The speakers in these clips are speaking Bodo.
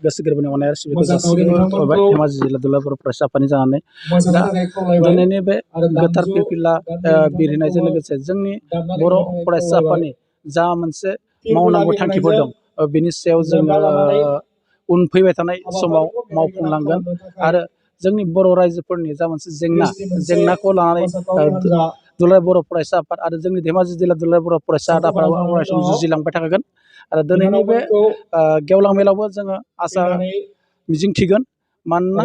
गोसो गोरबोनि अननाय आरो सिबिनायखौ जासिबाय धेमाजि जिल्ला दुलाराय बर' फरायसा आफादनि जानानै दा दिनैनि बे गोथार फिरफिला बिरहोनायजों लोगोसे जोंनि बर' फरायसा आफादनि जा मोनसे मावनांगौ थांखिफोर दं बिनि सायाव जोङो उन फैबाय थानाय समाव मावफुंलांगोन आरो जोंनि बर' रायजोफोरनि जा मोनसे जेंनाखौ लानानै दुलाराय बर' फरायसा आफाद आरो जोंनि धेमाजि जिल्ला दुलाराय बर' फरायसा आफादाबो अरायसम जुजिलांबाय थागोन आरो दिनैनि बे गेवलां मेलावबो जोङो आसा मिजिंथिगोन मानोना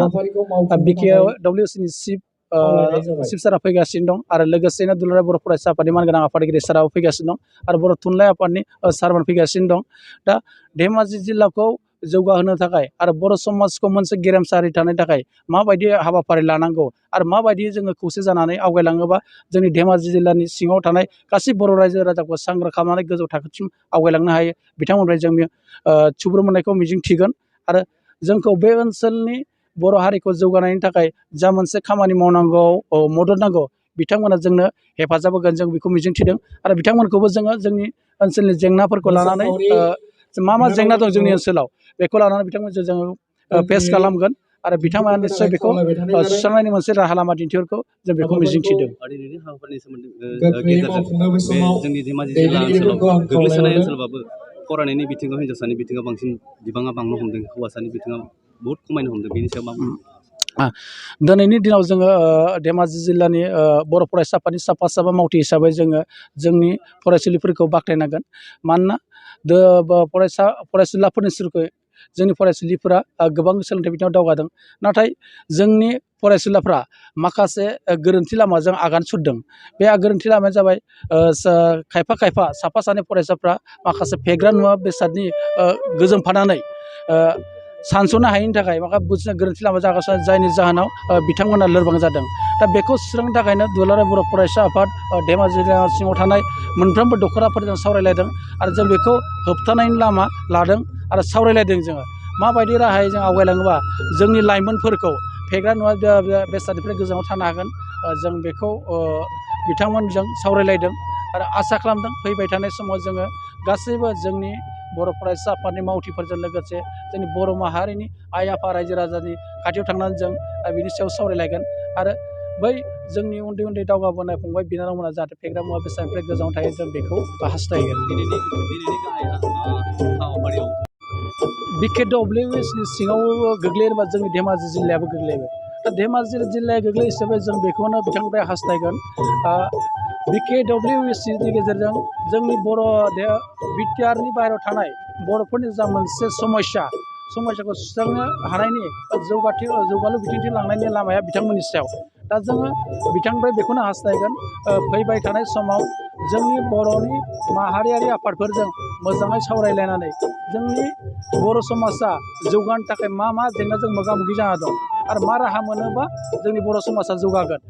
BKWSनि चिफ सारा फैगासिनो दं आरो लोगोसेनो दुलाराय बर' फरायसा आफादनि मानगोनां आफादगिरि साराबो फैगासिनो दं आरो बर' थुनलाइ आफादनि सारमोन फैगासिनो दं। दा धेमाजि जिल्लाखौ जौगाहोनो थाखाय आरो बर' समाजखौ मोनसे गेरेमसा हारि थानो थाखाय माबायदि हाबाफारि लानांगौ आरो माबायदि जोङो खौसे जानानै आवगायलाङोबा जोंनि धेमाजि जिल्लानि सिङाव थानाय गासै बर' रायजो राजाखौ सांग्रां खालामनानै गोजौ थाखोसिम आवगायलांनो हायो बिथांमोननिफ्राय जों सुबुरुन मोननायखौ मिजिंथिगोन आरो जोंखौ बे ओनसोलनि बर' हारिखौ जौगानायनि थाखाय जा मोनसे खामानि मावनांगौ मदद नांगौ बिथांमोना जोंनो हेफाजाब होगोन जों बेखौ मिजिंथिदों आरो बिथांमोनखौबो जोङो जोंनि ओनसोलनि जेंनाफोरखौ लानानै मा जेंना दं जोंनि ओनसोलाव बेखौ लानानै बिथांमोनजों जोङो फेस खालामगोन आरो बिथांमोना निस्सय बेखौ सुस्रांनायनि मोनसे राहा लामा दिन्थिहरखौ जों बेखौ मिजिंथिदों। दिनैनि हाबाफारिनि गेजेरजों बे जोंनि धेमाजि जिल्ला ओनसोलाव गोग्लैसोनाय ओनसोलबाबो फरायनायनि बिथिङाव हिन्जावसानि बिथिङाव बांसिन बिबाङा बांनो हमदों हौवासानि बिथिङाव बहुद खमायनो हमदों बेनि सायाव मा बुंनो? दिनैनि दिनाव जोङो धेमाजि जिल्लानि बर' फरायसा आफादनि साफा मावथि हिसाबै जोङो जोंनि फरायसुलिफोरखौ बाख्नायनांगोन मानोना फरायसुलाफोरनिख्रुइ जोंनि फरायसुलिफोरा गोबां सोलोंथाइ बिथिङाव दावगादों नाथाय जोंनि फरायसुलाफ्रा माखासे गोरोन्थि लामाजों आगान सुरदों। बे गोरोन्थि लामाया जाबाय खायफा साफा सानै फरायसाफ्रा माखासे फेग्रा मुवा बेसादनि गोजोमफानानै सानस'नो हायैनि थाखाय बुजिनो गोरोन्थि लामा जागासिनो जायनि जाहोनाव बिथांमोना लोरबां जादों। दा बेखौ सुस्रांनो थाखायनो दुलाराय बर' फरायसा आफाद धेमाजि जिल्ला सिङाव थानाय मोनफ्रोमबो दख'राफोरजों सावरायलायदों आरो जों बेखौ होबथानायनि लामा लादों आरो सावरायलायदों जोङो माबायदि राहायै जों आवगायलाङोबा जोंनि लाइमोनफोरखौ फेग्रा मुवा बेसादनिफ्राय गोजानाव थानो हागोन जों बेखौ बिथांमोनजों सावरायलायदों आरो आसा खालामदों फैबाय थानाय समाव जोङो गासैबो जोंनि बर' फरायसा आफादनि मावथिफोरजों लोगोसे जोंनि बर' माहारिनि आइ आफा रायजो राजानि खाथियाव थांनानै जों बिनि सायाव सावरायलायगोन आरो बै जोंनि उन्दै उन्दै दावगाबोनाय फंबाय बिनानावमोना जाहाथे फेग्रा मुवा बेसादनिफ्राय गोजानाव थायो जों बेखौ हास्थायगोन। BKWSनि सिङाव गोग्लैयोबा जोंनि धेमाजि जिल्लायाबो गोग्लैबाय दा धेमाजि जिल्लाया गोग्लैयो हिसाबै जों बेखौनो बिथांनिफ्राय हास्थायगोन BKWSनि गेजेरजों जोंनि बर' बिटिआरनि बाहेरायाव थानाय बर'फोरनि जा मोनसे समस्याखौ सुस्रांनो हानायनि जौगालु बिथिंथिं लांनायनि लामाया बिथांमोननि सायाव दा जोङो बिथांनिफ्राय बेखौनो हास्थायगोन फैबाय थानाय समाव जोंनि बर'नि माहारियारि आफादफोरजों मोजाङै सावरायलायनानै जोंनि बर' समाजा जौगानो थाखाय मा जेंनाजों मोगा मोगि जाना दं आरो मा राहा मोनोबा जोंनि बर' समाजा जौगागोन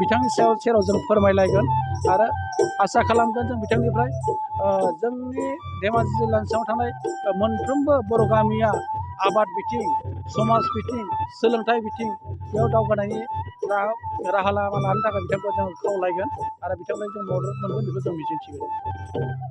बिथांनि सेराव जों फोरमायलायगोन आरो आसा खालामगोन जों बिथांनिफ्राय जोंनि धेमाजि जिल्लानि सिङाव थानाय मोनफ्रोमबो बर' गामिया आबाद बिथिं समाज बिथिं सोलोंथाइ बिथिं बेयाव दावगानायनि राहा लामा लानो थाखाय बिथांखौ जों खावलायगोन आरो बिथांनिफ्राय जों मदद मोनगोन बेखौ जों मिजिंथिगोन।